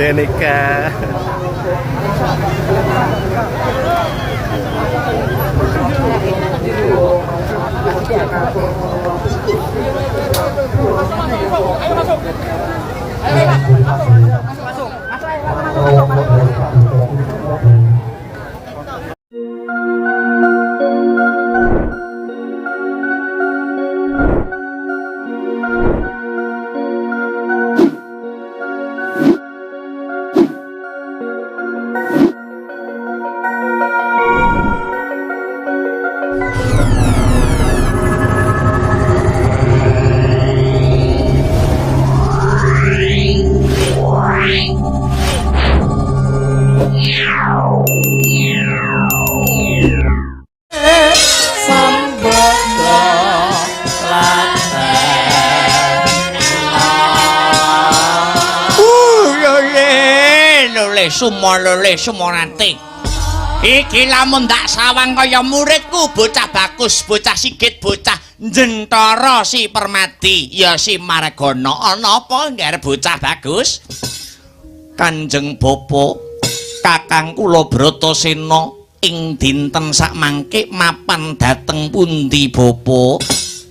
Jenika. Lole sumolole sumonate. Iki lamun ndak sawang kaya muridku bocah bagus, bocah sigit, bocah njentara si Permadi, ya si Margono. Ana apa ngger bocah bagus? Kanjeng Bapa, kakang kula Bratasena ing dinten sakmangke mapan dhateng pundi Bapa?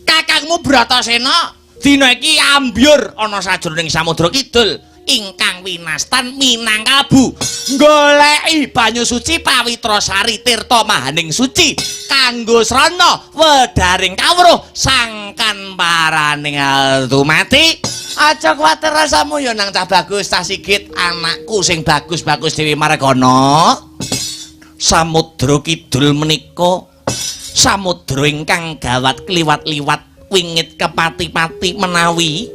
Kakangmu Bratasena dina iki ambyur ana sajroning Samudra Kidul ingkang winastan Minangkalbu goleki banyu suci pawitra sari tirta mahaning suci kanggo srana wedaring kawruh sangkan paraning dumati. Aja kuwatir rasamu ya nang cah bagus cah sigit anakku sing bagus-bagus dhewe Margono. Samudra Kidul menika samudra ingkang gawat kliwat-liwat wingit kepati-pati menawi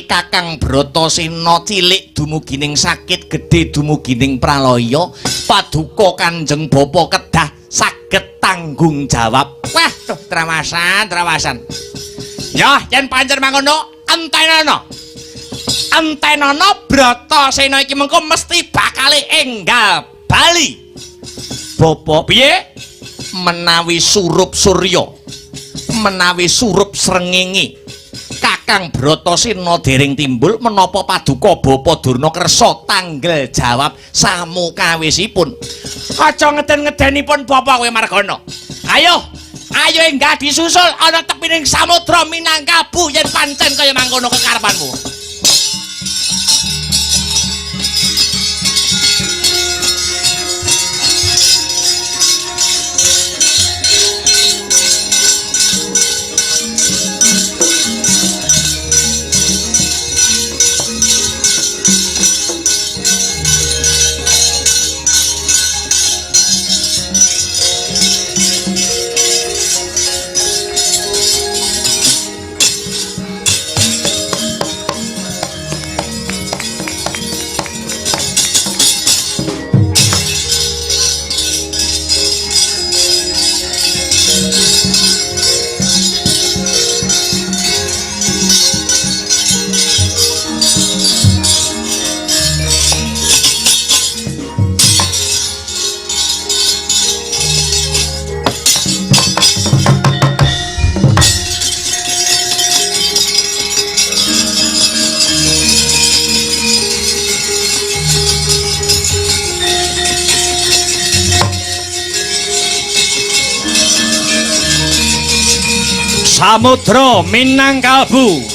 Kakang Bratasena cilik dumugining sakit gedhe dumugining pralaya paduka Kanjeng Bapa kedah saged tanggung jawab. Wah, duh trawasan, trawasan. Ya, yen pancen mangono entenana. Entenana Bratasena iki mengko mesti bakale enggal bali. Bapa piye? Menawi surup surya, menawi surup srengenge Kakang Bratasena dereng timbul menapa paduka Bapa Durna kersa tanggel jawab samukawisipun. Aja ngeden-ngedenipun Bapa kowe Margono. Ayo, ayo enggah disusul ana tepining samudra Minangkabu yen pancen kaya mangkono kekarepanmu. Samudra Minangkalbu.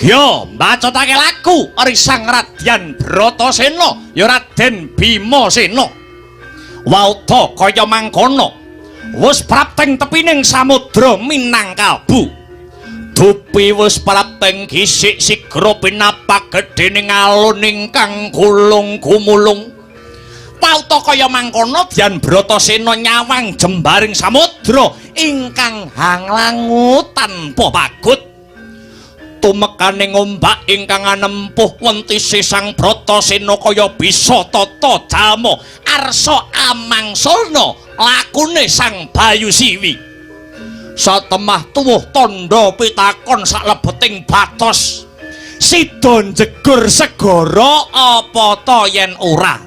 Yo, mbacotake laku Risang Radyan Bratasena ya Raden Bimasena. Wauta kaya mangkono wis prapteng tepining samudra Minangkalbu. Dupi wis prapteng gisik sigra pinapak gedhening alun ingkang gulung gumulung. Wauta kaya mangkono Dyan Bratasena nyawang jembaring samudra ingkang hanglangu tanpa pagut. Tumekaning ombak ingkang anempuh wentise Sang Bratasena kaya bisa tata jalma arsa amangsulna lakune Sang Bayu Siwi. Satemah tuwuh tandha pitakon salebeting batos. Sida njegur segara apa ta yen ora?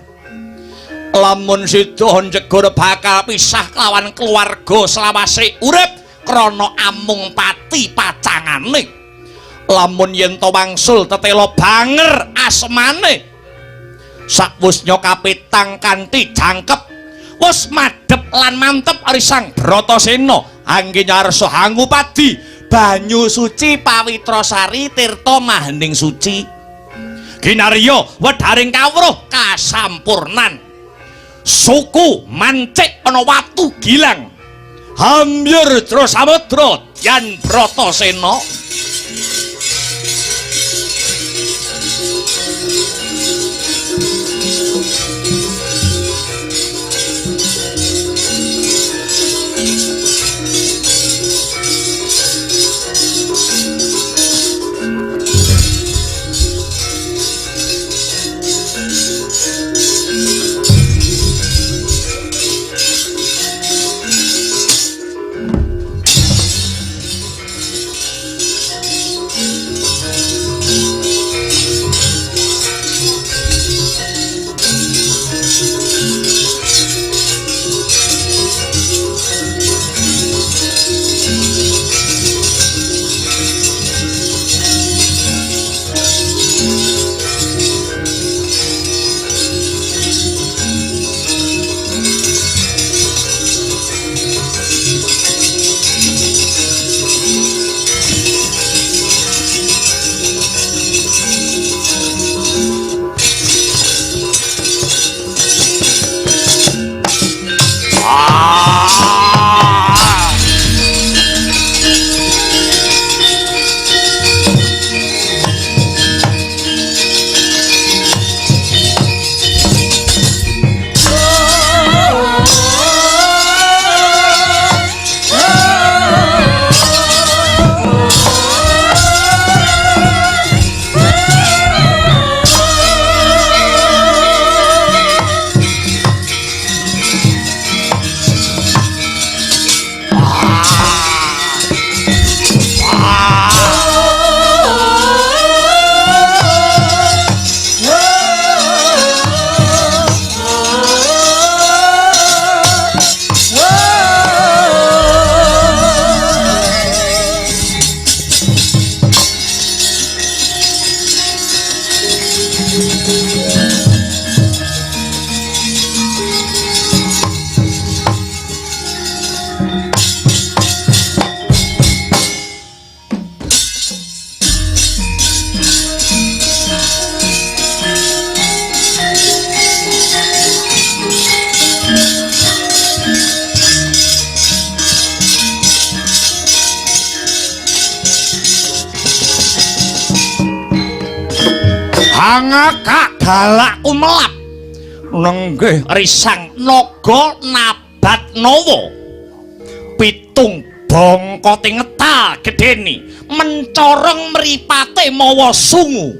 Lamun sida njegur bakal pisah kelawan keluarga selawase urip krana amung pati pacangane. Lamun yen ta wangsul tetela banger asmane. Sakwusnya kapitang kanthi jangkep wis madhep lan mantep risang Bratasena angge nyarsa hangupadi banyu suci pawitra sari tirta mahening suci ginarya wedharing kawruh kasampurnan suku mancik ana watu gilang hamyur jero samudra Dyan Bratasena. Hangakak galak kumelap nenggih risang naga nabat nawa pitung bongkote ngetal gedhene mencorong mripate mawa sungu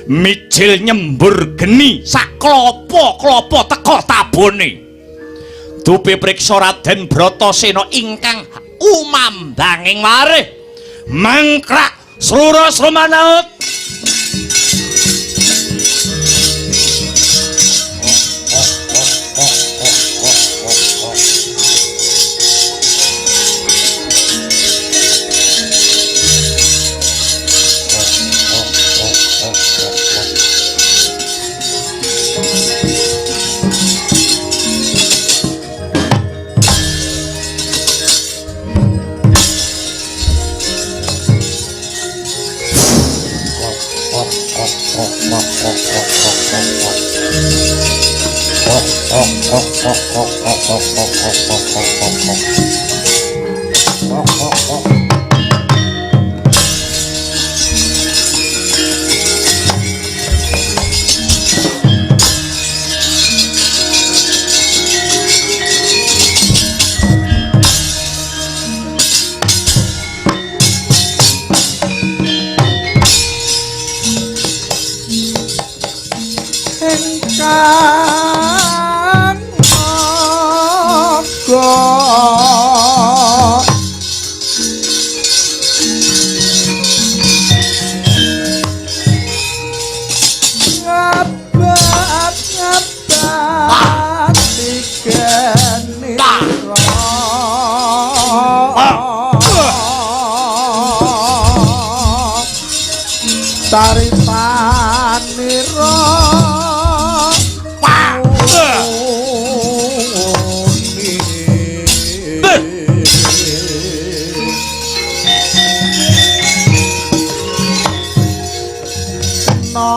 mijil nyembur geni saklopo-klopo teka tabone dupi priksa Raden Bratasena ingkang umambanging warih mangkrak srura sromanaut. Ingkang naga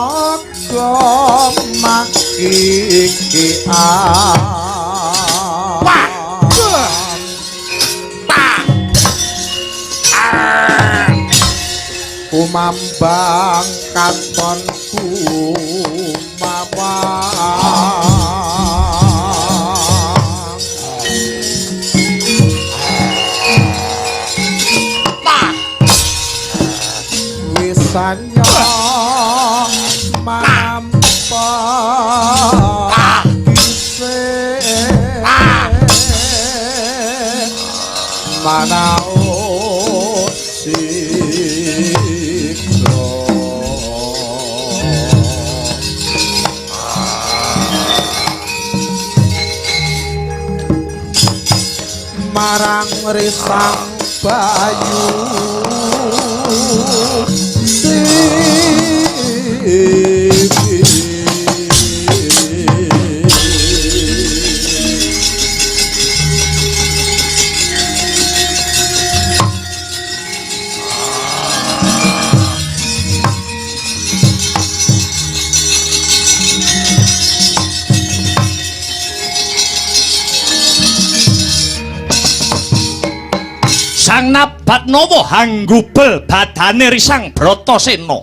naga makikian. Wah. Ta. Kumambang katon kumawang. Ta. Wisanya mampa dhisik manaut sikra. Marang risang bayu Sang Nabatnawa hanggubel badane Risang Bratasena.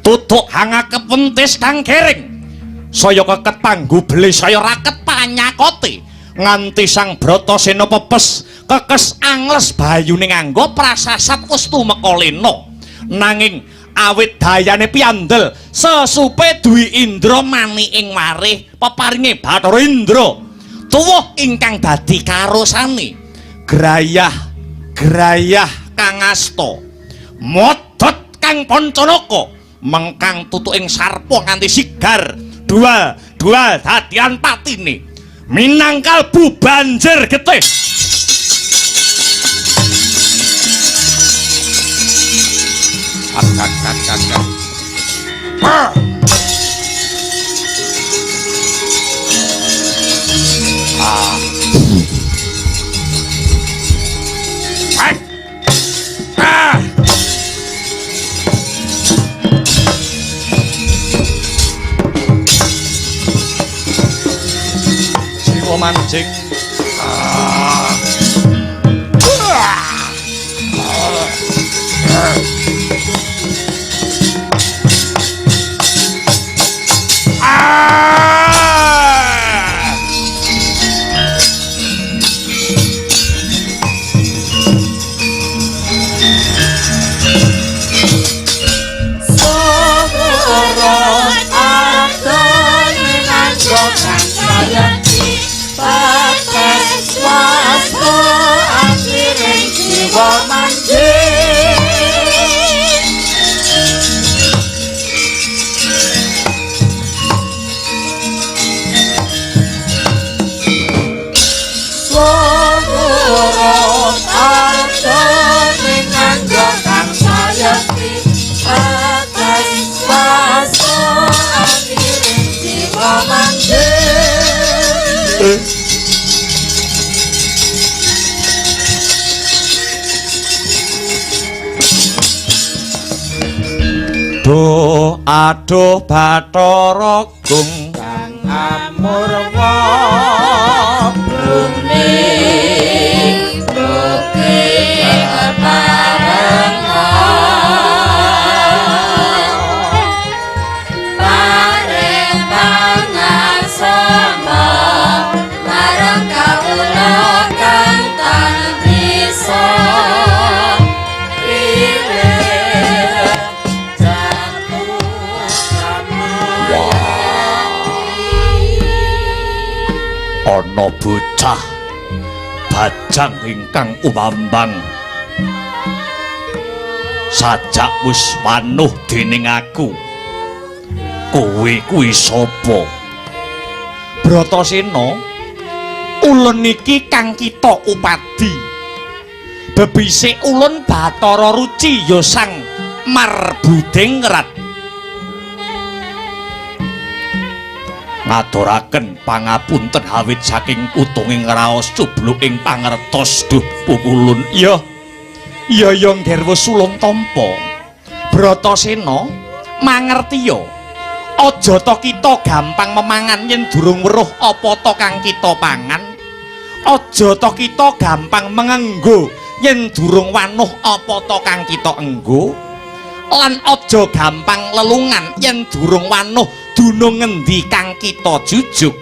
Tutuk hangakep wentis kang kering. Saya keket panggubele saya raket panyakote. Nganti Sang Bratasena pepes kekes angles bayune nganggo prasasat wis tumeka lena. Nanging awit dayane piandel sesupe Dwi Indra mani ing warih peparinge Bathara Indra. Tuwuh ingkang dadi karosane. Grayah grayah kang asta modot kang pancanaka mengkang tutuking sarpa nganti sigar dual dual dadian patine minangkal bu banjir getih. Jiwa mancing. Duh aduh Bathara Gung kang amurwa bumi bukti keparengan paring pangaksama marang kawula kang tan bisa ana bocah bajang ingkang umambang sajak wis wanuh dening aku. Kowe kuwi sapa? Bratasena, ulun iki kang kita upadi. Bebisik ulun Bathara Ruci ya Sang Marbudingrat. Ngaturaken pangapunten awit saking utunging raos cubluking pangertos duh pukulun. Iya. Iya ya ngger wis ulun tampa. Bratasena mangertiya. Aja ta kita gampang memangan yen durung weruh apa ta kang kita pangan. Aja ta kita gampang mengenggo yen durung wanuh apa ta kang kita enggo. Lan aja gampang lelungan yen durung wanuh dunung ngendi kang kita jujuk.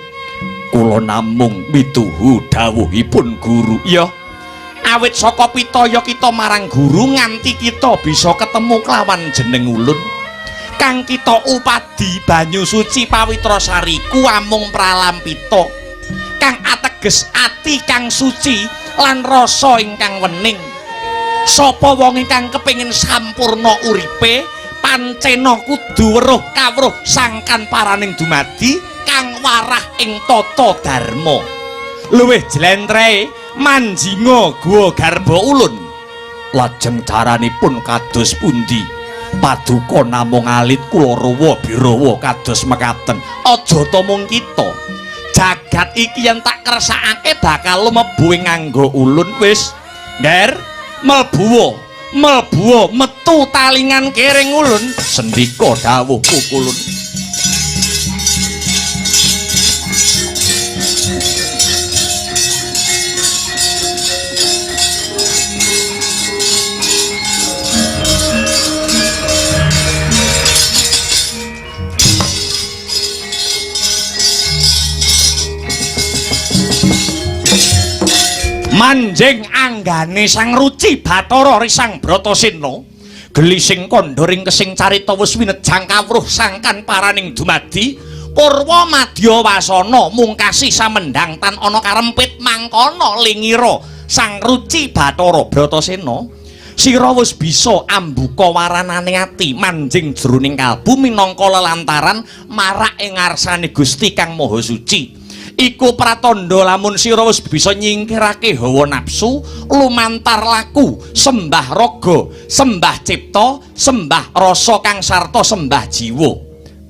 Kula namung mituhu dawuhipun guru. Ya, awit saka pitaya kita marang guru nganti kita bisa ketemu kelawan jeneng ulun. Kang kita upadi banyu suci pawitra sariku amung pralampita kang ateges ati kang suci lan rasa ingkang wening. Sapa wong ingkang kepengin sampurna uripe pancena kudu weruh kawruh sangkan paraning dumadi kang warah ing tata dharma. Luwih jlentrehe manjinga guwa garba ulun. Lajeng caranipun kados pundi? Paduka namung alit kula rawa birawa kados mekaten. Aja ta mung kita, jagat iki yen tak kersakake bakal lumebu ing nganggo ulun. Wis, Nger, mlebu mlebu metu talingan kering ulun. Sendika dawuh pukulun. Manjing anggane Sang Ruci Bathara Risang Bratasena gelising kandha ringkesing carita wis winejang kawruh sangkan paraning dumadi Purwa Madya Wasana mungkasi samendhang tan ana karempit mangkono lingira Sang Ruci Bathara Bratasena. Sira wis bisa ambuka waranane ati manjing jroning kalbu minangka lelantaran marak ing ngarsane Gusti Kang Maha Suci. Iku pratandha lamun sira wis bisa nyingkirake hawa nafsu lumantar laku sembah raga, sembah cipta, sembah rasa kang sarta sembah jiwa.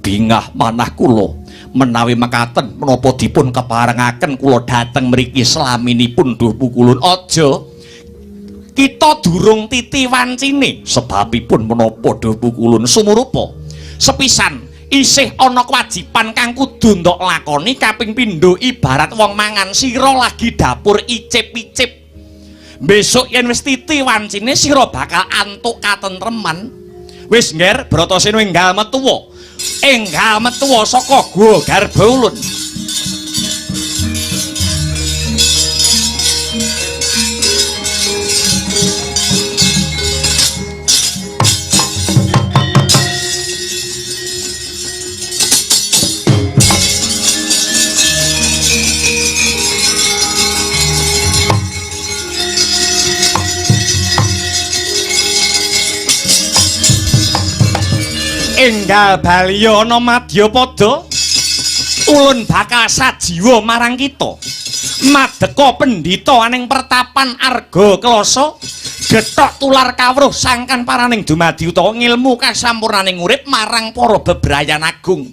Bingah manah kula menawi mekaten menapa dipun keparengaken kula dhateng mriki slaminipun duh pukulun. Aja, kita durung titi wancine. Sebabipun menapa duh pukulun? Sumurupa sepisan isih ana kewajiban kang kudu ndok lakoni. Kaping pindho ibarat wong mangan sira lagi dapur icip-icip. Besok yen wis titi wancine sira bakal antuk katentreman. Wis Nger, Bratasena enggal metuwa. Enggal metuwa saka guwa garba ulun. Enggal baliya ana madyapada ulun bakal sajiwa marang kita. Madeka pendhita aning pertapan Arga Klasa gethok tular kawruh sangkan paraning dumadi utawa ngilmu kasampurnaning urip marang para bebrayan agung.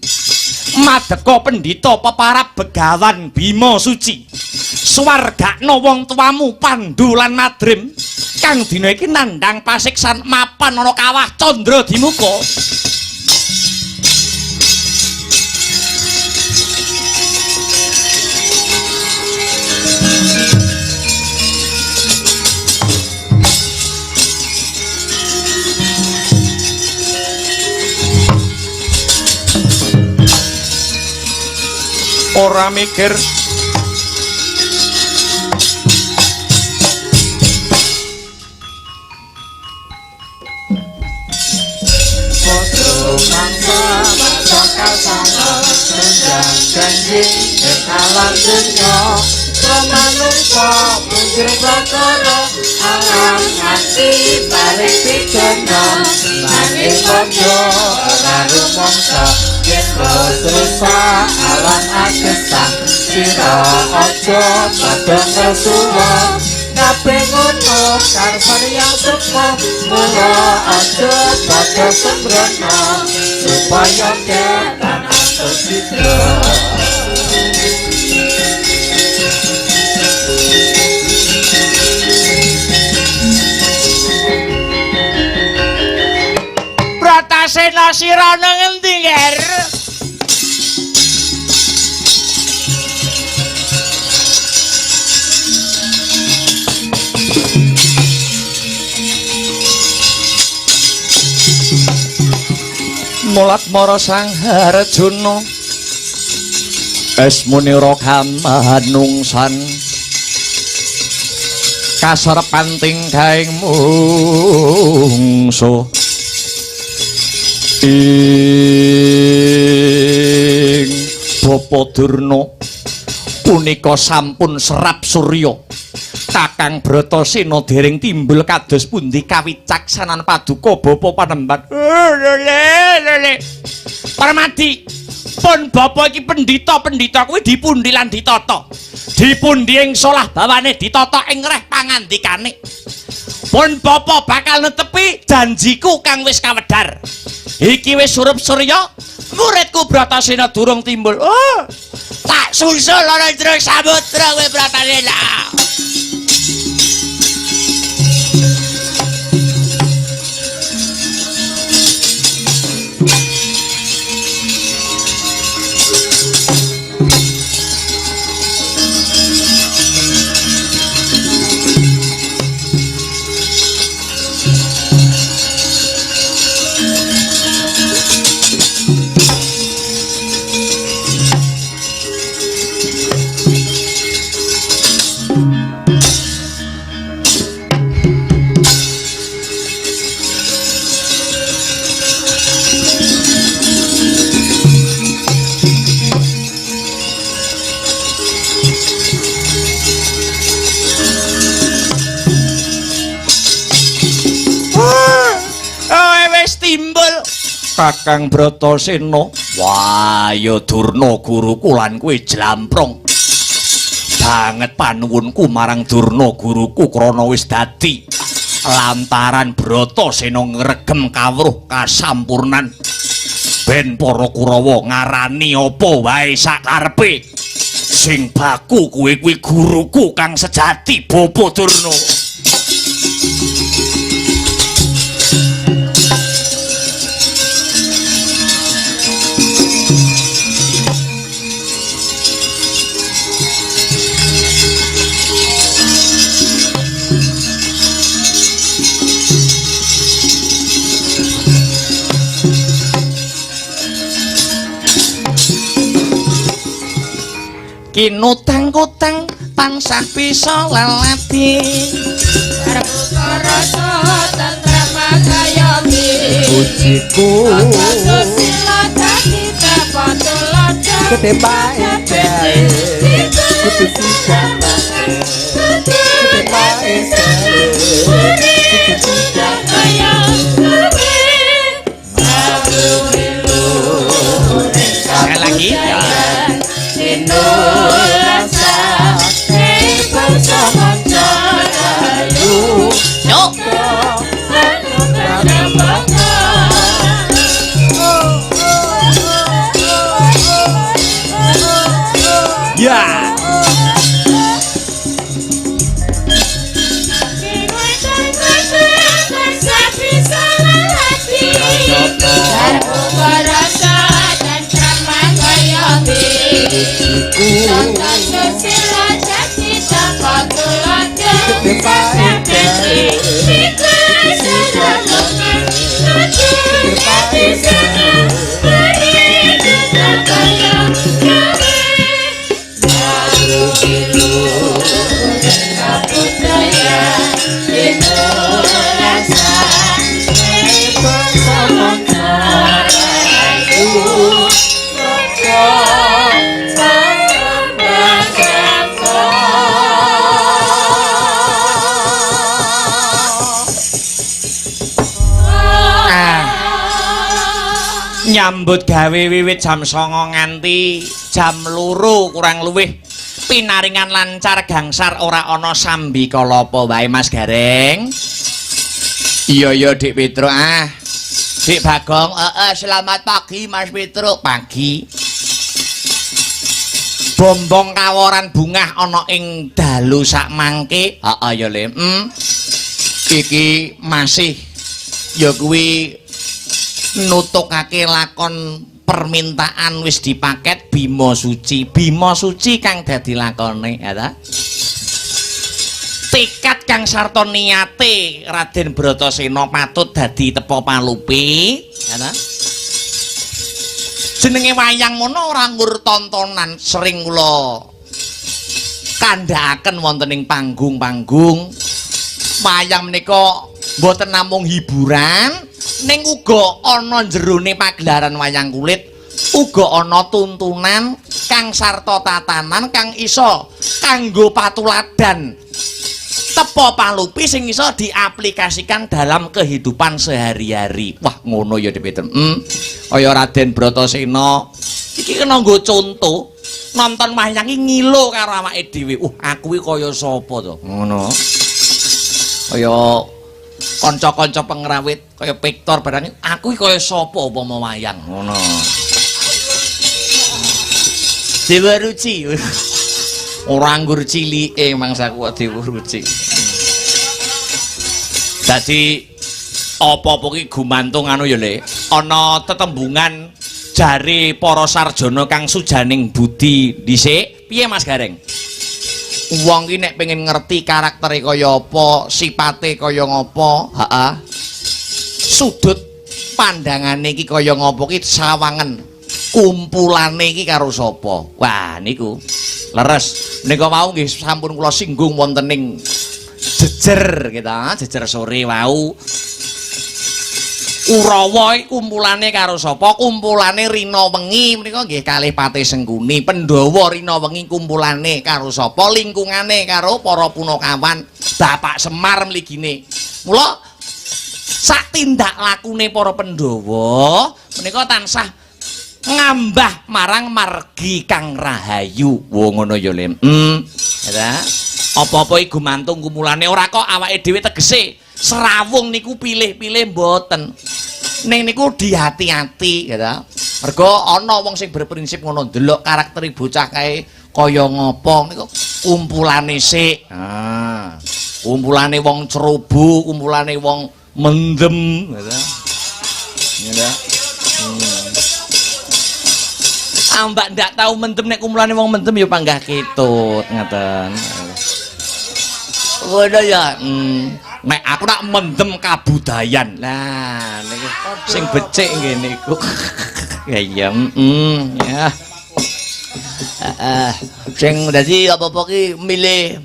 Madeka pendhita peparab Begawan Bima Suci swargakna wong tuamu Pandu lan Madrim kang dina iki nandhang pasiksan mapan ana kawah Candra Dimuka. Ora mikir padha mangsa manca kasana gendang ganjing ing alam dunya manungsa punjur perkara alam nganti balik pidana nanging padha ora rumangsa yen wis rusak alam agesang sira aja padha ngesuwa kabeh ngono karsane yang sukma mula aja padha sembrono supaya ketan antuk citra. Bratasena sira nang endi, Nger? Mulat mara Sang Harjuna esmunira kamanungsan kaserepan tingkahing mungsuh ing Bapa Durna punika sampun serap surya. Kakang Bratasena dereng timbul kados pundi kawicaksanan paduka Bapa Panembahan. Lele Permadi, pun bapa iki pendhita-pendhita kuwi dipundi lan ditata. Dipundi ing solah bawane ditata ing reh pangandikane. Pun bapa bakal netepi janjiku kang wis kawedhar. Iki wis surup surya, muridku Bratasena durung timbul. Oh, tak susul ana jero samudra kowe Bratasena. Kakang Bratasena, wah ya Durna guruku lan kowe jlamprong banget panuwunku marang Durna guruku krana wis dadi lantaran Bratasena ngregem kawruh kasampurnan ben para Kurawa ngarani apa wae sakarepe sing baku kowe kuwi guruku kang sejati Bapa Durna. Kinutang-kutang tansah bisa lelati rasa tentrem kayomi pujiku susila dadi tepatulada gede pae kudu sigap gede pae kudu sigap sekali lagi ya. Yo. Ya. Nyambut gawe wiwit jam 09.00 nganti jam 2 kurang luwih pinaringan lancar gangsar ora ana sambikala apa wae Mas Gareng. Iya ya Dik Petruk ah. Dik Bagong, heeh selamat pagi Mas Petruk. Pagi. Bombong kaworan bungah ana ing dalu sakmangke. Heeh ya Le. Iki masih ya kuwi nutukake lakon permintaan wis dipaket Bima Suci. Bima Suci kang dadi lakone ya ta. Tekad kang sarta niate Raden Bratasena patut dadi tepa palupi ya ta. Jenenge wayang mono ora nggur tontonan, sering kula kandhakaken wonten ing panggung-panggung. Wayang menika mboten namung hiburan, ning uga ana jerone pagelaran wayang kulit, uga ana tuntunan kang sarta tatanan kang iso kanggo patuladan tepa palupi sing iso diaplikasikan dalam kehidupan sehari-hari. Wah, ngono ya Dik Peter. Kaya Raden Bratasena iki kena nggo conto nonton wayang iki ngilo karo awake dhewe. Aku iki kaya sapa to? Ngono. Kaya kanca-kanca pengrawit, kaya Victor barang, aku iki kaya sapa upama wayang ngono. Dewa Ruci. Ora nggur cilike mangsaku kok Dewa Ruci. Dadi apa-apa ki gumantung anu ya, Le. Ana tetembungan jare para sarjana kang sujaning budi dhisik. Piye Mas Gareng? Wong ki nek pengen ngerti karaktere kaya apa, sipate kaya ngopo, heeh. Sudut pandangane iki kaya ngopo ki sawangen kumpulane iki karo sapa. Wah, niku leres. Menika wau nggih sampun kula singgung wonten ing jejer kita, jejer sore wau. Kurawa iki kumpulane karo sapa? Kumpulane Rina Wengi menika nggih kalih Patih Sengkuni. Pandhawa Rina Wengi kumpulane karo sapa? Lingkungane karo para punakawan Bapak Semar mligine. Mula sak tindak lakune para Pandhawa menika tansah ngambah marang margi kang rahayu. Wo ngono ya, Lem. Ya. Apa-apa iki gumantung kumpulane, ora kok awake dhewe tegese serawung niku pilih-pilih mboten. Ning niku dihati-hati ya ta. Mergo ana wong sing berprinsip ngono, ndelok karakter bocah kae kaya ngopo niku kumpulane sik. Ah. Kumpulane wong ceroboh, kumpulane wong mendem ya ta. Ya ta. Ambak ndak tau mendem, nek kumpulane wong mendem ya panggah ketut ngaten. Ngono ya. Nek aku nak mendem kabudayan. Lah niku sing becik nggih niku. Ya iya, ya. Heeh. Sing dadi apa-apa ki milih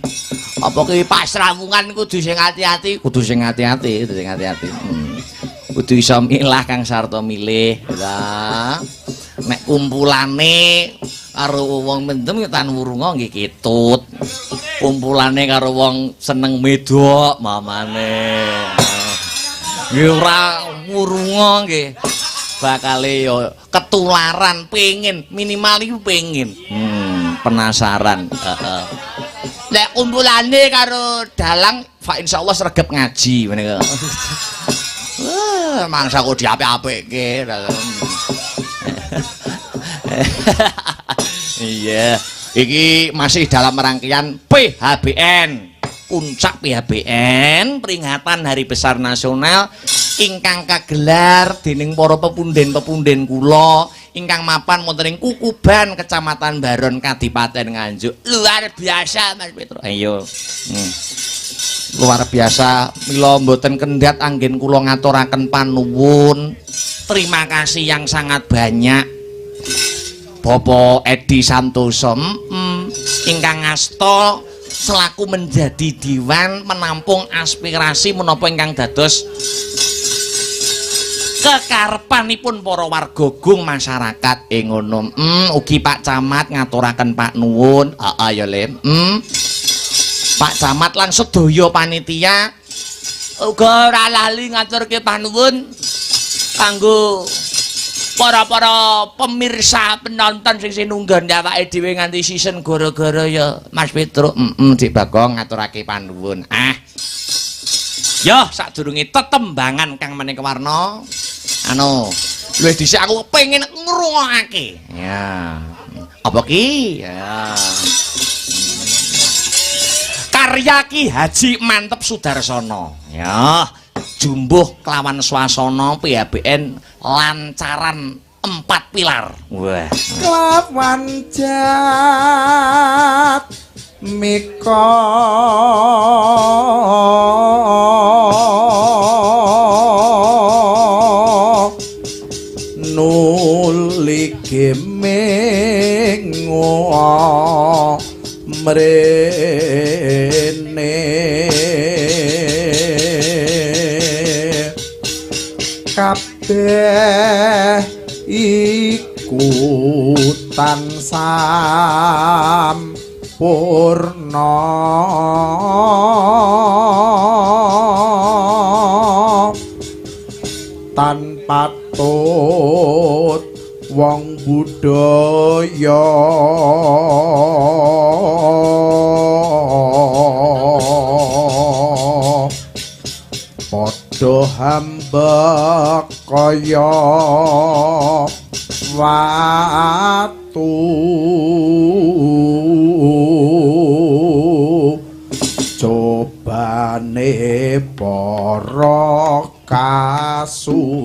apa ki pasrawungan kudu sing ati-ati, kudu sing ati-ati, kudu sing ati-ati. Kudu iso milah kang sarta milih. Lah nek kumpulane karo wong mendem ya tan wurunga nggih ketut. Kumpulane karo wong seneng medok mamane. Nggih ora wurunga nggih. Bakale ya ketularan pengin, minimal iku pengin. Penasaran. Heeh. Nek kumpulane karo dalang fa insyaallah sregep ngaji menika. Wah, mangsa kok diapik-apikke. Iya, iki masih dalam rangkaian PHBN. Puncak PHBN peringatan Hari Besar Nasional ingkang kagelar dening para pepunden-pepunden kula ingkang mapan wonten ing Kukuban, Kecamatan Baron, Kadipaten Nganjuk. Luar biasa Mas Petro. Ayo. Luar biasa, mila mboten kendhat anggen kula ngaturaken panuwun. Terima kasih yang sangat banyak Bapak Edi Santoso ingkang ngasta selaku menjadi dewan menampung aspirasi menapa ingkang dados kekarepanipun para warga gung masyarakat ing ngono. Ugi Pak Camat ngaturaken Pak nuwun. Heeh ya, Le. Pak Camat lan sedaya panitia uga ora lali ngaturke panuwun kanggo para-para pemirsa penonton sing sinunggon awake dhewe nganti season gara-gara ya Mas Petro. Dik Bagong ngaturake panuwun. Ah. Yo sadurunge tetembangan kang maneka warna anu luwih dhisik aku pengen ngrungokake. Ya. Apa ki? Ya. Karya Ki Haji Manteb Sudarsono. Ya. Jumbuh kelawan swasana PHBN lancaran 4 pilar. Wah. Kelawan jat mika nulige Mrene kabeh iku tansah sampurna tan patut wong budaya padha hambek kaya watu cobane para kasusra.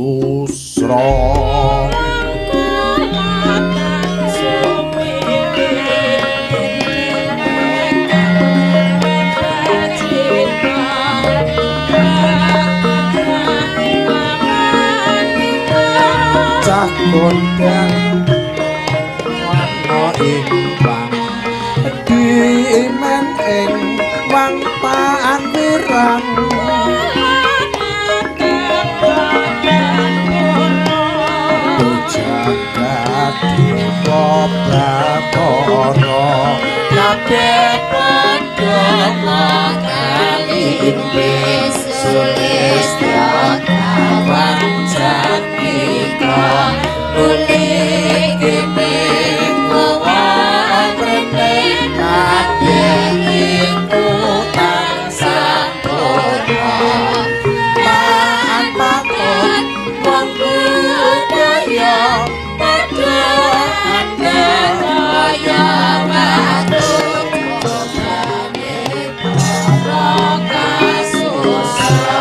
Cah kondang wana ing wang dimen ing wang panirang jagat dewa bathara kabeh padha kalimpis sulistya kawan jatmika nuli kene kuwaprene kabeh iku tansah purna tan patut wong budaya padha andaya watu cobane para kasusra.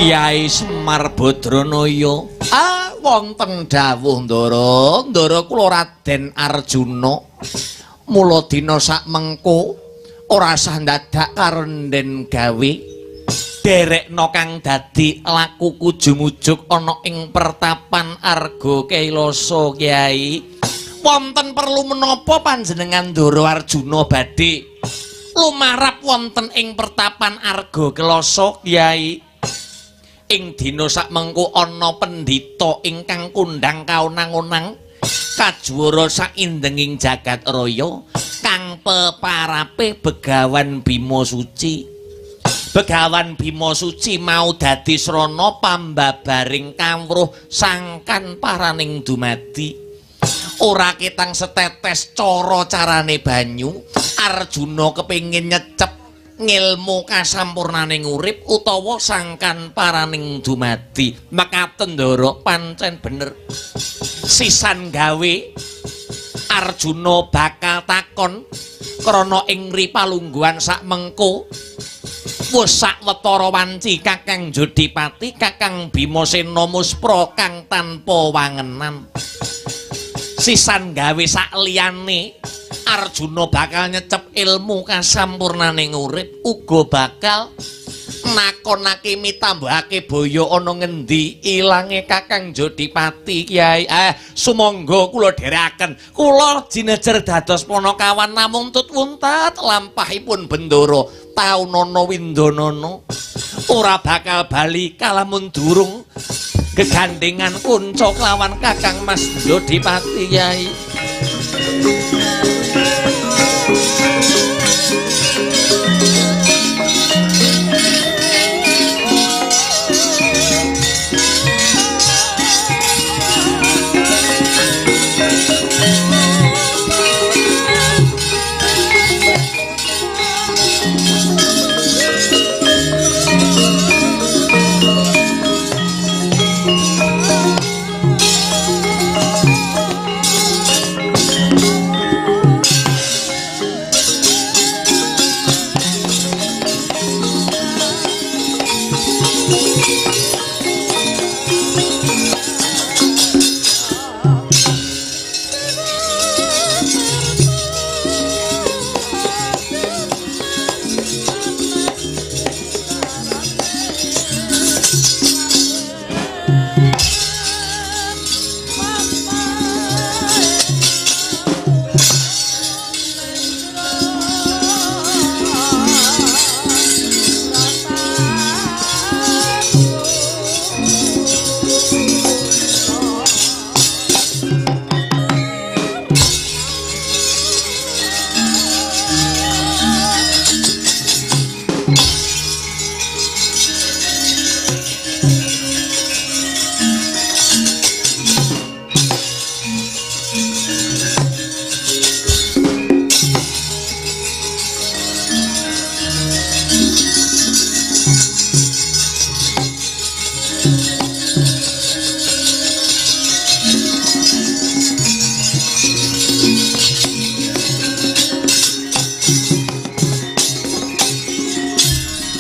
Kyai Semar Badranaya, wonten dawuh Ndara, Ndara kula Raden Arjuna. Mula dina sak mengko ora sah ndadak karenden gawe derekna kang dadi laku kujumujuk ana ing pertapan Arga Kailasa Kyai. Wonten perlu menapa panjenengan Ndara Arjuna badhe lumarap wonten ing pertapan Arga Kailasa Kyai? Ing dina sak mengko ana pendhita ingkang kondhang kaonang-onang kajuwara saindenging jagat raya kang peparape Begawan Bima Suci. Begawan Bima Suci mau dadi srana pambabaring kawruh sangkan paraning dumadi. Ora ketang setetes cara carane banyu, Arjuna kepengin nyecep ngilmu kasampurnaning urip utawa sangkan paraning dumadi. Mekaten Ndara, pancen bener. Sisan gawe Arjuna bakal takon krana ing ripalungguhan sak mengko wis sawetara wanci Kakang Jodipati, Kakang Bimasena muspra kang tanpa wangenan. Sisan gawe sak liyane Arjuna bakal nyecep ilmu kasampurnaning urip, uga bakal nakonake mitambahake boyo ana ngendi ilange Kakang Jodipati Kyai. Sumangga kula dherekaken, kula jinejer dados panakawan namung tut wuntat lampahipun Bendara taunana windanana ora bakal bali kalamun durung gegandhengan kunca kelawan Kakang Mas Jodipati Kyai.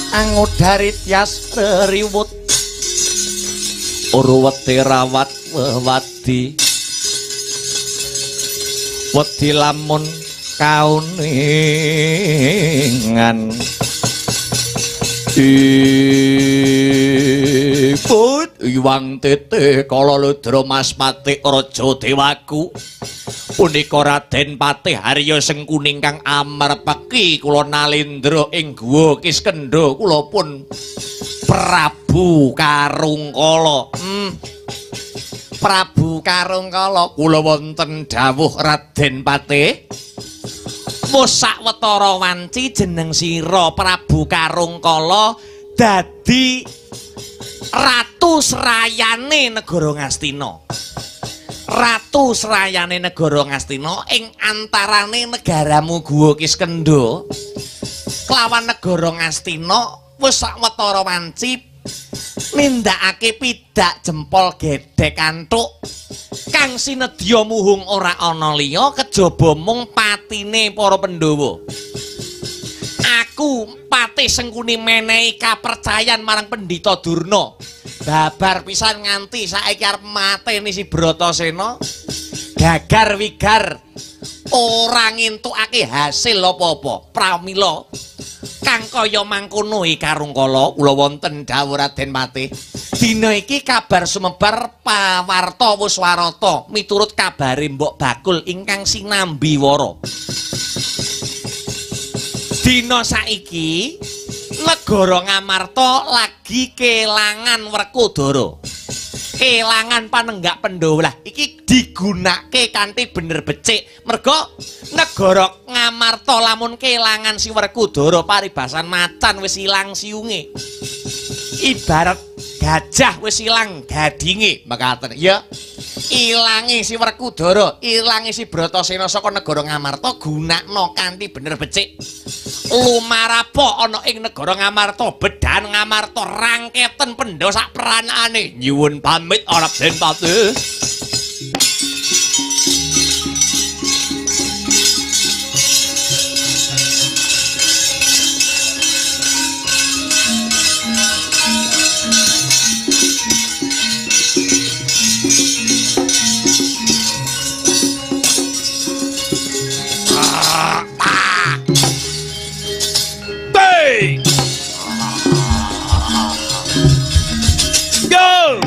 Angudari tias reriwut urwete rawat wewadi wedi lamun kauningan iput iwang tete kala ludra Mas Patih Raja Dewaku punika Raden Patih Harya Sengkuni ingkang amerpeki kula nalendra ing Guwa Kiskendha kula pun Prabu Karungkala. Prabu Karungkala kula wonten dawuh Raden Patih. Wis sawetara wanci jeneng sira Prabu Karungkala dadi ratu srayane negara Ngastina. Ratu srayane negara Ngastina ing antarane negaramu Guwa Kiskendha kelawan negara Ngastina wis sawetara wanci nindakake pidak jempol gedhek antuk kang sinedya muhung ora ana liya kejaba mung patine para Pandhawa. Aku Patih Sengkuni menehi kapercayan marang Pendhita Durna. Babar pisan nganti saiki arep mateni si Bratasena. Gagar wigar ora ngentukake hasil apa-apa. Pramila kang kaya mangkono iki Karungkala kula wonten dawuh Raden Patih. Dina iki kabar sumebar pawarta wis warata miturut kabare Mbok Bakul ingkang sinambi wara. Dina saiki negara Ngamarta lagi kelangan Werkudara. Kelangan panenggak Pandhawa. Lah iki digunakake kanthi bener becik. Merga negara Ngamarta lamun kelangan si Werkudara paribasan macan wis ilang siunge. Ibarat gajah wis ilang gadinge mekaten. Ya ilange si Werkudara, ilange si Bratasena saka negara Ngamarta gunakno kanthi bener becik. Lumarapa ana ing negara Ngamarta, bedan Ngamarta rangketen Pandhawa sak peranane. Nyuwun pamit Raden Patih. Go!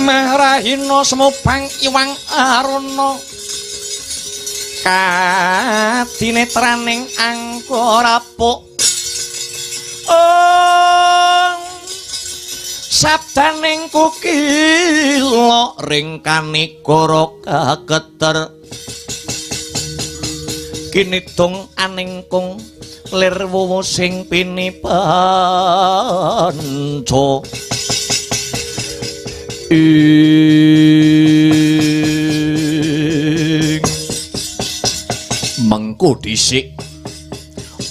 Mahrahina semupang iwang aruna kadinetraning angka rapuk sabdaning kukila ring kanigara kaketer kinidung aningkung lir wuwu sing pinipanca ing mengko dhisik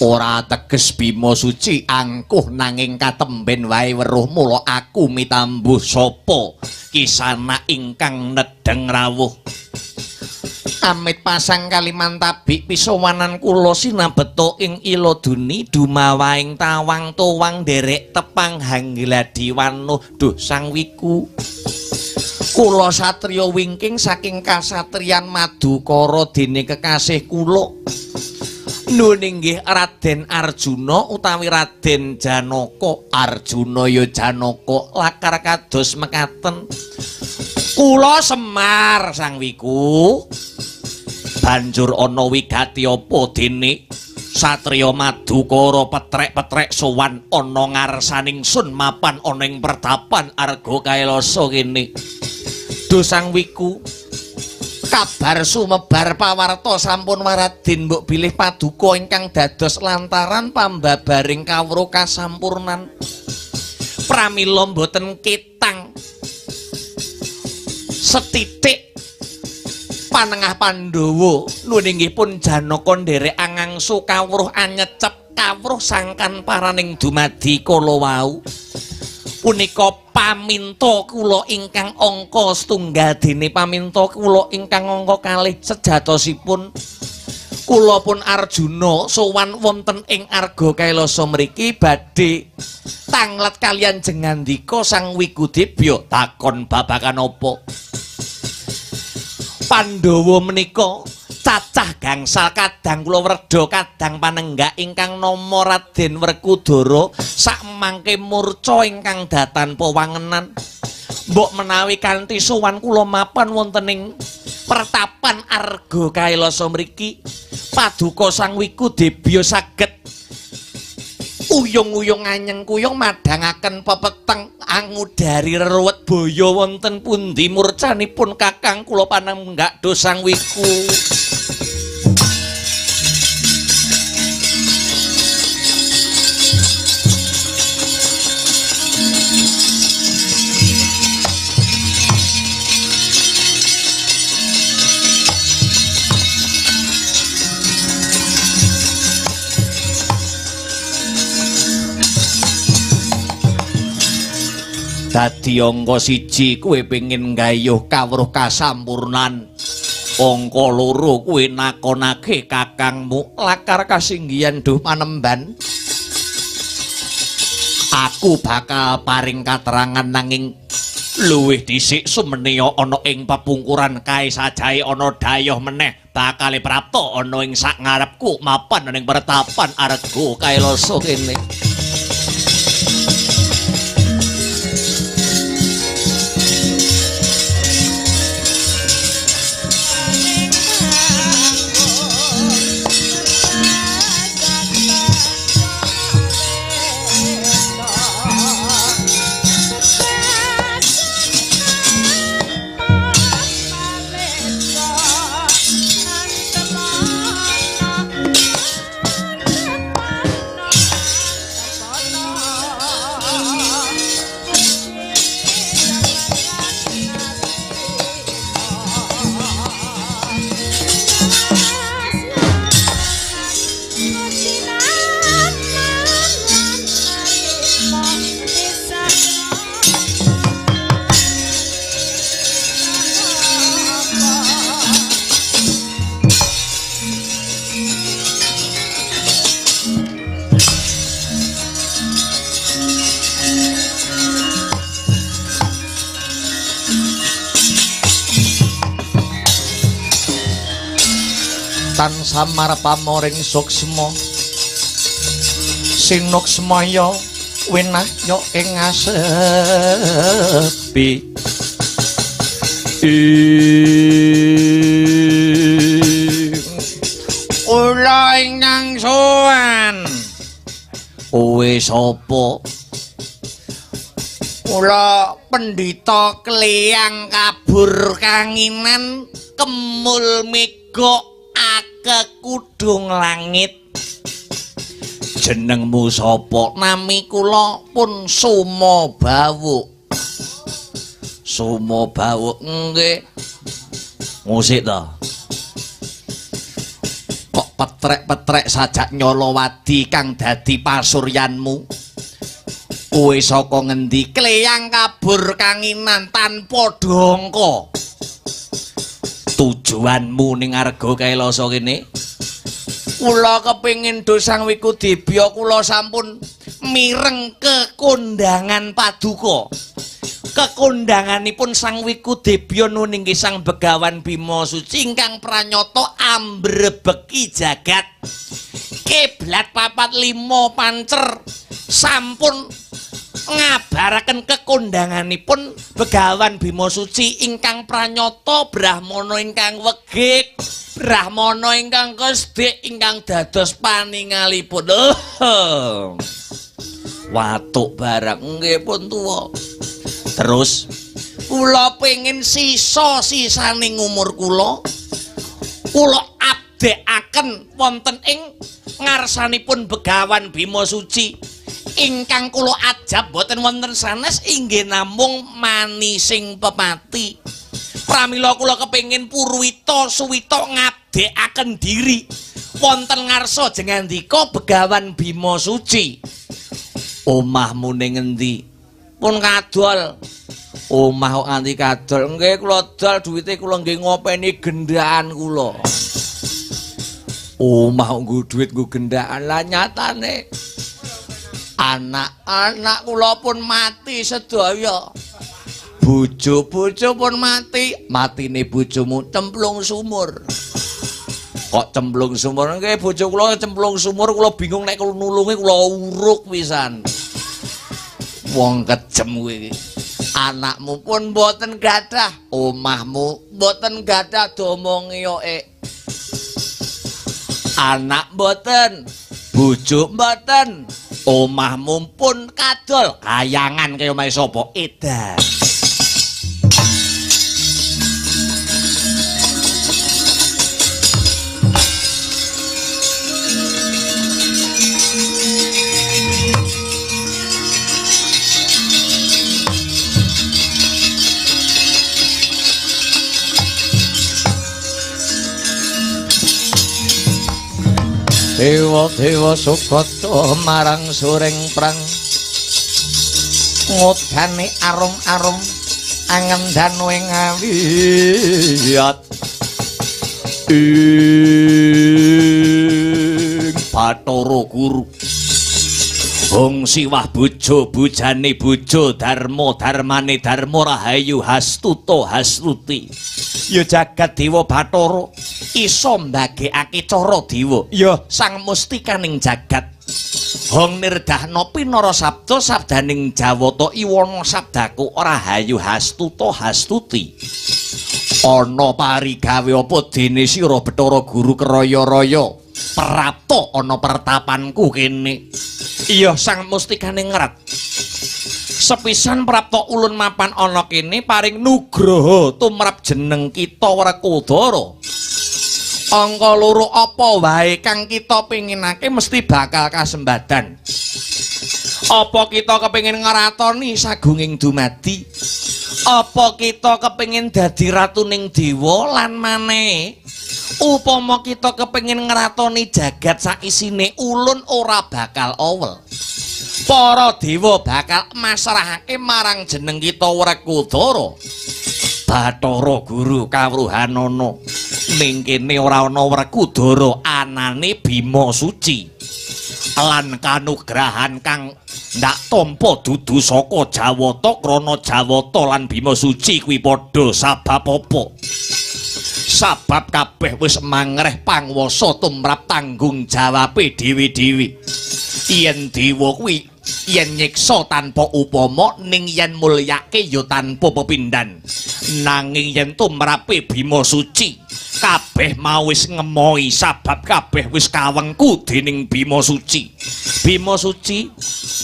ora teges Bima Suci angkuh nanging katemben wae weruh mula aku mitambuh sapa kisana ingkang nedheng rawuh amit pasang kalimantabik pisowanan kula sinabeta ing iladuni dumawaing tawang towang nderek tepang hanggladi wanuh duh sang wiku kula satriya wingking saking kasatriyan Madukara dene kekasih kula Nuwun inggih Raden Arjuna utawi Raden Janaka. Arjuna ya Janaka lakar kados mekaten. Kula Semar Sang Wiku. Banjur ana wigati apa dene satriya Madukara petrek-petrek sowan ana ngarsaning sun mapan ana ing pertapan Arga Kailasa kene. Duh Sang Wiku, kabar sumebar pawarta sampun waradin mbok bilih paduka ingkang dados lantaran pambabaring kawruh kasampurnan. Pramila mboten ketang setitik panengah Pandhawa nuwun inggih pun Janaka nderek angangsu kawruh anyecep kawruh sangkan paraning dumadi kala wau. Punika paminta kula ingkang angka setunggal dene paminta kula ingkang angka kalih sejatosipun kula pun Arjuna sowan wonten ing Arga Kailasa mriki badhe tanglet kaliyan jengandika Sang Wikudebya takon babagan apa. Pandhawa menika cacah gangsal kadang kula werda kadang panenggak ingkang nama Raden Werkudara sakmangke murca ingkang datan pawangenan. Mbok menawi kanthi sowan kula mapan wonten ing pertapan Arga Kailasa mriki paduka Sang Wikudebya saged uyung-uyung anyeng kuyung madhangaken pepeteng angudari reruwet boyo wonten pundi murcanipun kakang kula panenggak do Sang Wiku. Dadi angka siji kowe pengin nggayuh kawruh kasampurnan. Angka loro kowe nakonake kakangmu lakar kasinggihan duh panemban. Aku bakal paring katerangan nanging luwih dhisik sumeneya ana ing pepungkuran kae sajae ana dayoh meneh bakale prapta ana ing sak ngarepku mapan ning pertapan Arga Kailasa kene. Tan samar pamoring suksma sinuksmaya winahya ing asepi. Kula ingkang sowan. Kowe sapa? Kula pendhita kleyang kabur kanginan kemul mega kekudung langit. Jenengmu sapa? Nami kula pun Sumabawuk. Sumabawuk nggih. Musik to. Kok petrek-petrek sajak nyolowadi kang dadi pasuryanmu? Kowe saka ngendi? Kleyang kabur kanginan tanpa dongko. Tujuanmu ning Arga Kailasa kene? Kula kepingin do Sang Wikudebya kula sampun mireng kekondangan paduka. Kekondanganipun Sang Wikudebya nuninggi Sang Begawan Bima Suci ingkang pranyata ambrebeki jagat. Kiblat 4 5 pancer sampun ngabaraken kekondanganipun Begawan Bima Suci ingkang pranyata brahmana ingkang wegik, brahmana ingkang kesdik ingkang dados paningalipun. Watuk barang nggih pun tuwa. Terus kula pengin sisa-sisaning umur kula, kula abdekaken wonten ing ngarsanipun Begawan Bima Suci ingkang kula ajab boten wonten sanes inggih namung manising pepati. Pramila kula kepengin purwita suwita ngabdekaken diri wonten ngarsa jengandika Begawan Bima Suci. Omahmu ning endi? Pun kadol. Omah kok nganti kadol. Nggih kula dol duwite kula nggih ngopeni gendaan kula. Omah kok nggo dhuwit nggo gendaan, lah nyatane anak-anak kula pun mati sedaya. Bojo-bojo pun mati. Matine bojomu cemplung sumur. Kok cemplung sumur? Nggih bojo kula cemplung sumur, kula bingung nek kula nulungi kula uruk pisan. Wong kejem kowe iki. Anakmu pun mboten gadah, omahmu mboten gadah domongi yoke. Anak mboten, bojo mboten, omahmu pun kadol. Kayangan kaya omahe sapa? Edan. Dewa-dewa sukata marang sureng prang ngodane arum-arum angendanu ing awiyat ing Bathara Guru. Hong siwah bojo bojane bojo dharma dharmane dharma rahayu hastuta hastuti. Ya jagat dewa Bathara iso mbagekake cara dewa. Ya sang mustikaning jagat. Hong nirdahna pinara sabda sabdaning Jawata iwana sabdaku rahayu hastuta hastuti. Ana parigawe apa dene sira Bathara Guru keraya-raya prapta ana pertapanku kene. Iya sang mustikaning ngerat. Sepisan prapta ulun mapan ana kene paring nugraha tumrap jeneng kita Werkudara. Angka loro apa wae kang kita penginake mesti bakal kasembadan. Apa kita kepengin ngratoni sagunging dumadi? Apa kita kepengin dadi ratuning dewa lan manehe? Upama kita kepengin ngratoni jagat saisine ulun ora bakal owel. Para dewa bakal masrahake marang jeneng kita Werkudara. Bathara Guru kawruhanana ning kene ora ana Werkudara, anane Bima Suci. Lan kanugrahan kang ndak tampa dudu saka Jawata krana Jawata lan Bima Suci kuwi padha sabab apa? Sabab kabeh wis mangreh pangwasa tumrap tanggung jawabe dhewe-dhewe. Yen dewa kuwi yen nyiksa tanpa upama, ning yen mulyake ya tanpa pepindhan. Nanging yen tumrape Bima Suci kabeh mau wis ngemoi sabab kabeh wis kawengku dening Bima Suci. Bima Suci,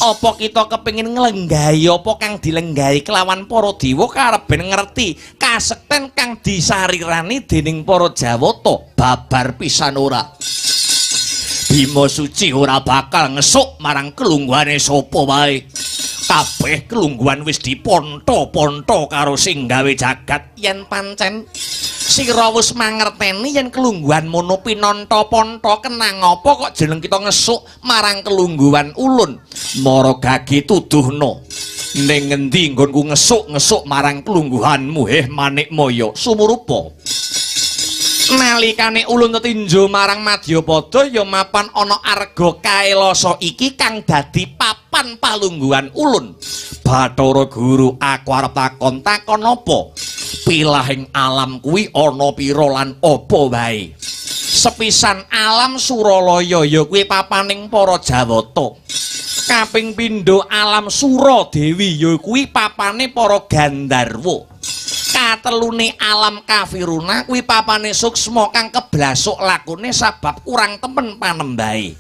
apa kita kepengin nglenggahi apa kang dilenggahi kelawan para dewa karep ben ngerti kasekten kang disarirani dening para Jawata babar pisan ora? Bima Suci ora bakal ngesuk marang kelungguhane sapa wae. Kabeh kelungguhan wis diponto-ponto karo sing gawe jagat. Yen pancen sira wis mangerteni yen kelungguhan mono pinonto-ponto, kenang apa kok jeneng kita ngesuk marang kelungguhan ulun? Mara gagi tuduhno ning ngendi nggonku ngesuk-ngesuk marang kelungguhanmu, heh Manikmaya sumurupa. Nalikane ulun tetinju marang Madyapada ya mapan ana arga Kailasa iki kang dadi papan palungguhan ulun. Bathara Guru, aku arep takon, takon apa? Pilahing alam kuwi ana pira lan apa wae? Sepisan alam Suralaya ya kuwi papaning para Jawata. Kaping pindho alam Suradewi ya kuwi papane para Gandharwa. Katelune alam Kafiruna kuwi papane Suksma kang keblasuk lakune sabab kurang temen panembahe.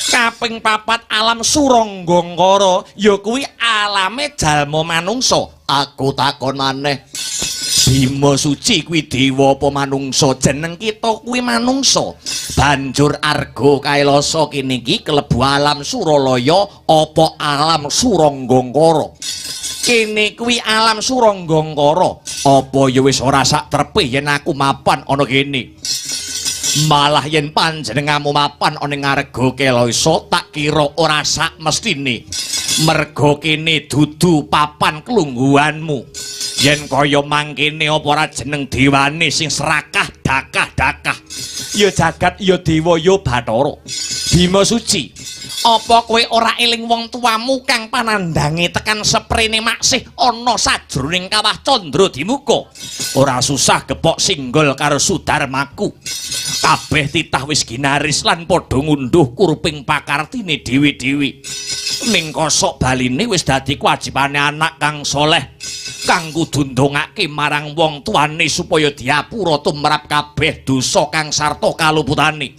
Kaping papat alam Suranggangkara ya kuwi alame jalma manungsa. Aku takon maneh, Bima Suci kuwi dewa apa manungsa? Jeneng kita kuwi manungsa. Banjur Arga Kailasa kene iki kelebu alam Suralaya apa alam Suranggangkara? Kene kuwi alam Suranggangkara. Apa ya wis ora sak trepe yen aku mapan ana kene? Malah yen panjenenganmu mapan ana ing Arga Kailasa tak kira ora sak mestine. Merga kene dudu papan klungguhanmu. Yen kaya mangkene apa ora jeneng dewane sing serakah dakah-dakah. Ya jagat ya dewa ya bathara. Bima Suci, apa kowe ora eling wong tuamu kang panandhange tekan seprene maksih ana sajroning kawah Candra Dimuka? Ora susah gepok singgol karo Sudarmaku. Kabeh titah wis ginaris lan padha ngunduh kuruping pakartine dhewe-dhewe. Ning kosok baline wis dadi kewajibane anak kang soleh kang kudu ndongake marang wong tuane supaya diapura tumrap kabeh dosa kang sarta kaluputane.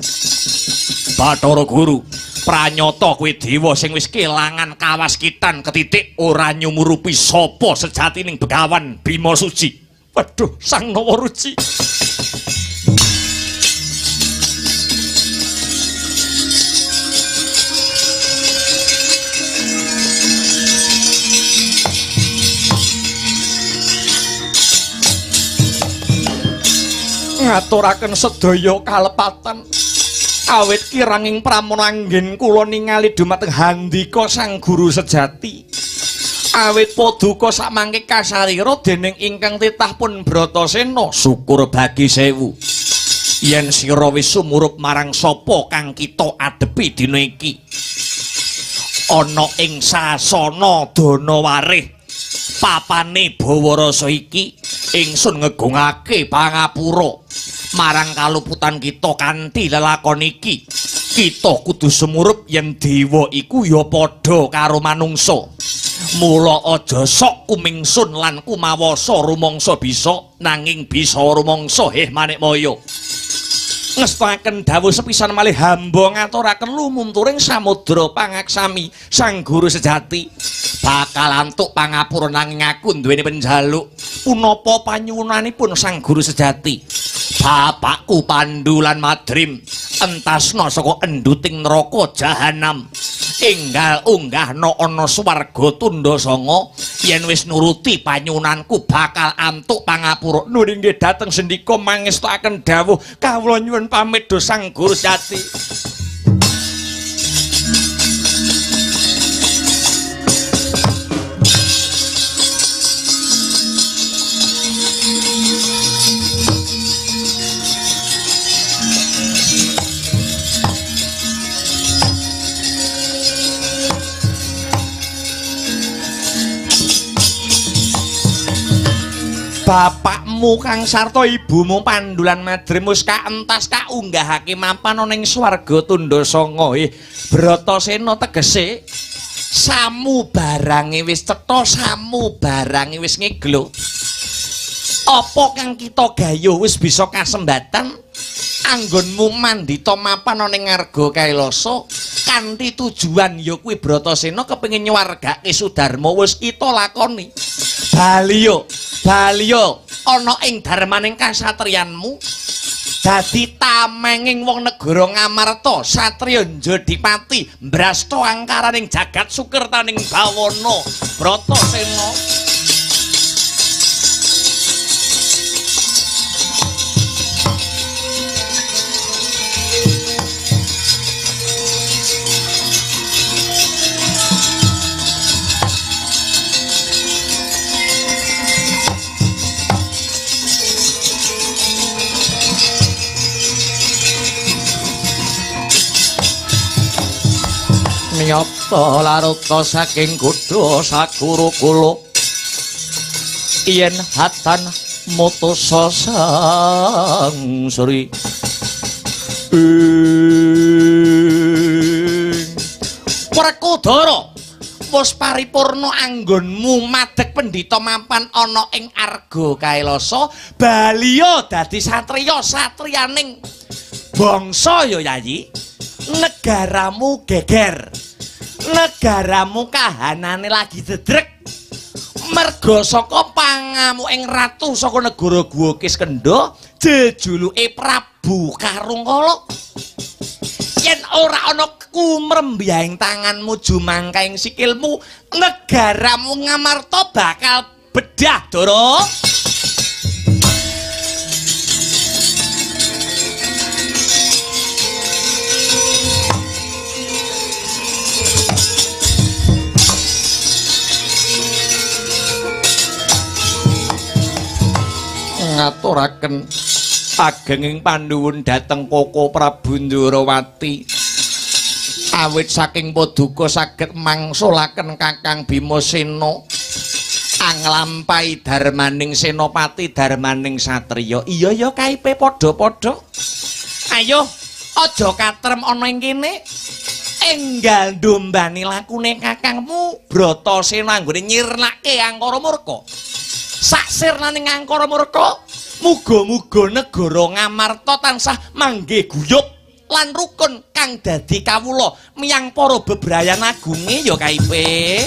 Bathara Guru, pranyata kowe dewa sing wis kelangan kawaskitan ketitik ora nyumurupi sapa sejatining Begawan Bima Suci. Waduh, Sang Nawaruci. Ngaturaken sedaya kalepatan awit kiranging pramana anggen kula ningali dumateng handika sang guru sejati. Awit paduka samangke kasarira dening ingkang titah pun Bratasena. Syukur bagi sewu yen sira wis sumurup marang sapa kang kita adepi dina iki. Ana ing sasana Danawarih papane Bawarasa iki ingsun ngegungake pangapura marang kaluputan kita kanthi lelakon iki. Kita kudu sumurup yen dewa iku ya padha karo manungsa. Mula aja sok kumingsun lan kumawasa rumangsa bisa, nanging bisa rumangsa heh manikmaya. Ngestakaken dawuh sepisan malih hamba ngaturaken lumunturing samudra pangaksami sang guru sejati. Bakal antuk pangapura nanging aku duweni penjaluk. Punapa panyuwunanipun sang guru sejati? Bapakku Pandu lan Madrim entasna saka enduting neraka jahanam. Enggal unggahna ana swarga tundha sanga. Yen wis nuruti panyuwunanku bakal antuk pangapura. Nuwun inggih dhateng sendika mangestakaken dawuh kawula nyuwun pamit do sang guru sejati. Bapakmu kang sarta ibumu Pandu lan Madrim wis kaentas kaunggahake mapan ana ing swarga tundha sanga. Bratasena tegese samu barange wis cetha, samu barange wis ngeglo. Apa kang kita gayuh wis bisa kasembatan anggonmu mandita mapan ana ing Arga Kailasa kanthi tujuan ya kuwi Bratasena kepengin nyuwargake Sudarma wis kita lakoni. Baliyo, baliyo ana ing darmaning kasatriyanmu dadi tamenging wong negara Ngamarta, satriya Njodipati mbrasta angkaraning jagat sukertaning bawana. Bratasena. Nyata laruta saking kudha saguru kula yen hatan mutusa sang sri Ing Werkudara, wis paripurna anggonmu madeg pendhita mapan ana ing Arga Kailasa, baliya dadi satriya satriyaning bangsa ya Yayi. Negaramu geger, negaramu kahanane lagi dedrek merga saka pangamuking ratu saka negara Guwa Kiskendha jejuluke Prabu Karungkala. Yen ora ana kumrembyaing tanganmu jumangkaing sikilmu, negaramu Ngamarta bakal bedah, Dara. Ngaturaken agenging panuwun dhateng Koko Prabu Ndorowati. Awit saking paduka saged mangsulaken Kakang Bimasena anglampahi darmaning senopati, darmaning satriya. Iya ya kaipe padha-padha. Ayo aja katrem ana ing kene. Enggal ndombani lakune kakangmu Bratasena anggone nyirnake Angkara Murka. Sak sirnane Angkara Murka, muga-muga negara Ngamarta tansah manggih guyub lan rukun kang dadi kawula miyang para bebrayan agunge ya kaipe.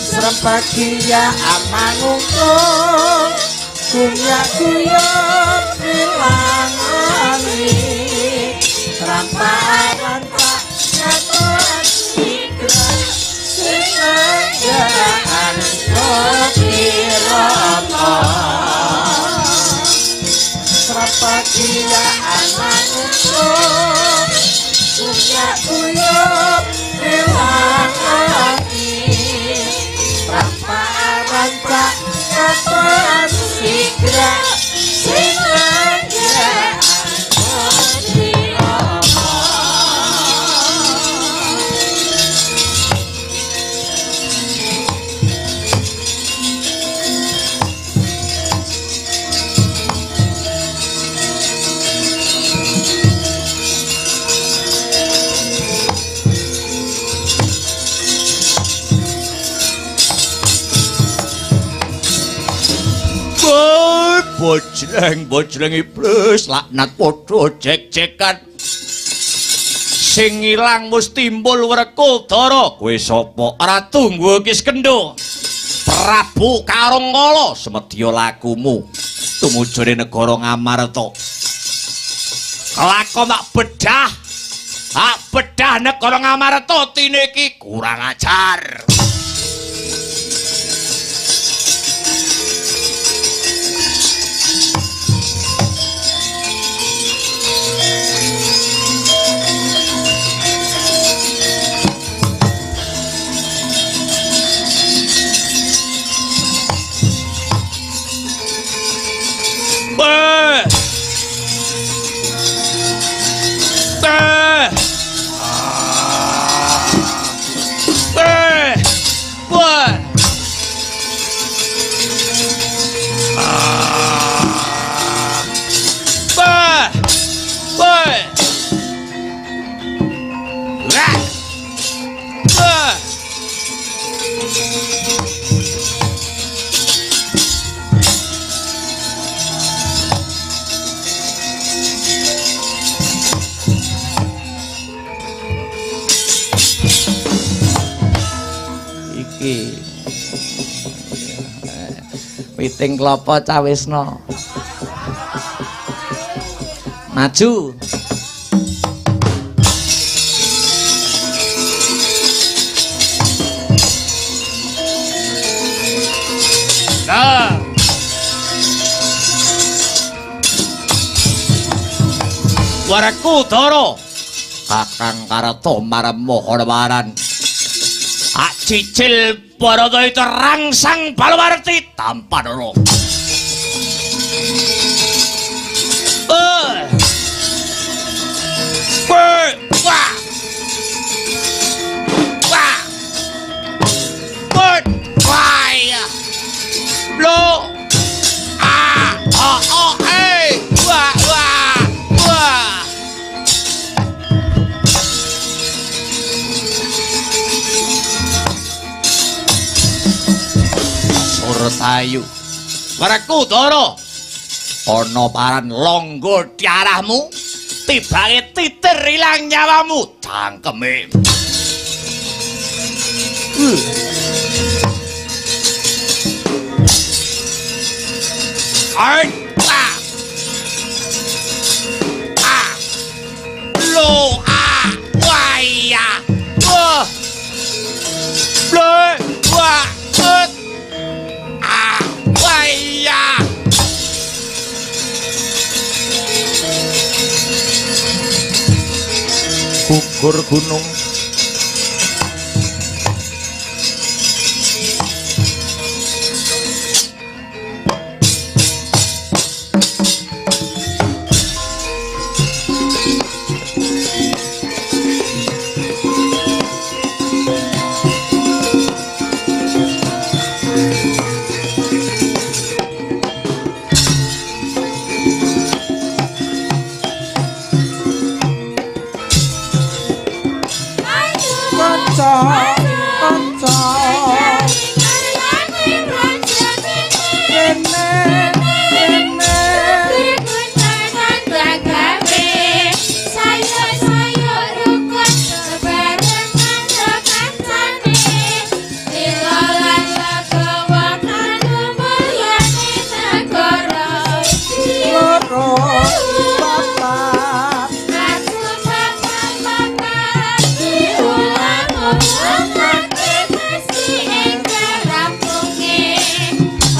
Srepagia amangungkung kunyak guyub wilangane ramparan tak ngatur sigra sinanggaan kotirama. Srepagia amangungkung kunyak guyub wilangane ramparan tak ngatur sigra sinanggaan kotirama. Bojleng, bojleng iblis, laknat padha jek-jekan. Sing ilang wis timbul Werkudara. Kowe sapa? Ratu Ngguwa Kiskendha. Prabu Karungkala, semedya lakumu tumujune negara Ngamarta. Kelakon tak bedah. Tak bedah negara Ngamarta tine iki kurang ajar. Witing klopo cawisna. Maju. Nah. Werkudara, Kakang Karta marmohon waran. Ak cicil Baratayuda rangsang Balawarti tampanana. Wah. Wah. Wah. Wah. Lo. A. O. O. E. Wah. Wah. Ayu. Werkudara. Ana paran longgo diarahmu, tibake titir ilang nyawamu, cangkeme. Ah. Ah. Lo ah. Wah ya. Wah. Ble. Wah. Et. Ah. Wah ya. Gugur gunung.